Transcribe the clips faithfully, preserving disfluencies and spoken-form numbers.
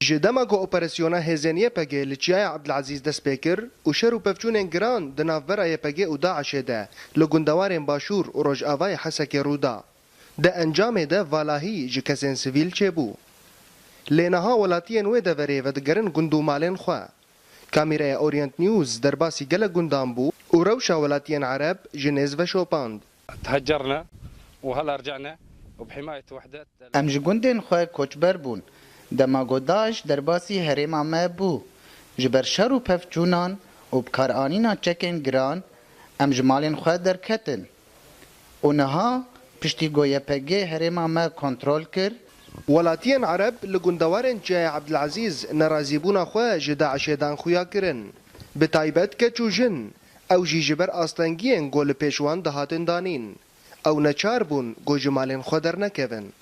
Ji dema ku operasyona hêzên Y P G li Çiyaya Ebdilezîz dest pê kir û şer û pevçûnên giran di navbera Y P G û DAIŞê de li gundewarên Başûr û Rojavayê Hesekê rû da, di encamê de valahî ji kesên sivîl çêbû. Lê niha welatiyên wê deverê vedigerin gund û malên xwe. Kamîreya Orient News derbasî gelek gundan bû û rewşa welatiyên Ereb ji nêz veşopand. تهجرنا وهلا رجعنا وبحماية وحدة. Em ji gundên xwe koçber bûn. Dema ku DAIŞ derbasî herêma me bû, ji ber şer û pevçûnan û bikaranîna çekên giran, em ji malên xwe derketin. Û niha, piştî ku Y P G herêma me kontrol kir, Welatiyên Ereb li gundewarên Çiyaya Ebdilezîz nerazîbûna xwe ji DAIŞê dan xuya kirin. Bi taybet keç û jin, ew jî ji ber astengiyên ku li pêş wan dihatin danîn. Ew neçar bûn ku ji malên xwe dernekevin.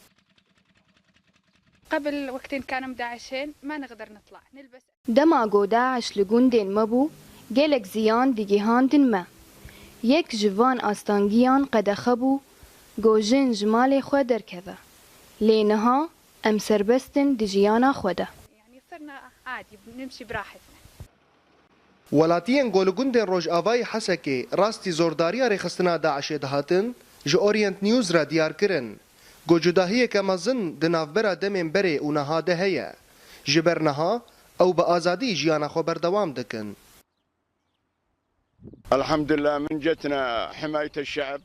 قبل وقتين كانوا مداعشين، ما نقدر نطلع نلبس. Dema ku DAIŞ li gundên me bû, gelek ziyan digihandin me. Yek ji van astangiyan qedexe bû ku jin ji malê xwe derkeve. Lê niha em serbest in di jiyana xwe de. يعني صرنا عادي بنمشي براحتنا. Welatiyên ku li gundên Rojavayê Hesekê rastî zordariya rêxistina DAIŞê dihatin, ji Orient News re diyar kirin ku cudahiyeke mezin di navbera demên berê û niha de heye. Ji ber niha ew bi azadî jiyana xwe berdewam dikin. الحمد لله من جتنا حماية الشعب،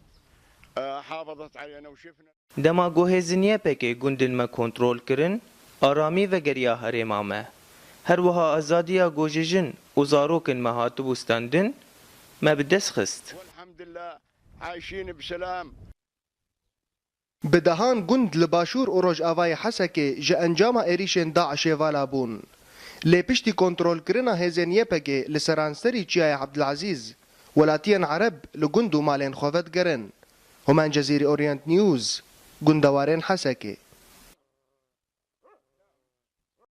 آه، حافظت علينا وشفنا. Dema ku hêzên Y P G gundên me kontrol kirin, aramî vegeriya herêma me. Her wiha azadiya ku ji jin û zarokên me hatibû stendin, me bi dest xist. والحمد لله عايشين بسلام. Bi dehan gund li Başûr û Rojavayê Hesekê ji encama êrîşên DAIŞê vala bûn. Lê piştî kontrolkirina hêzên Y P G li seranserî Çiyaya Ebdilezîz, welatiyên Ereb li gund û malên xwe vedigerin. Human Cezîrî, Orient News, gundewarên Hesekê.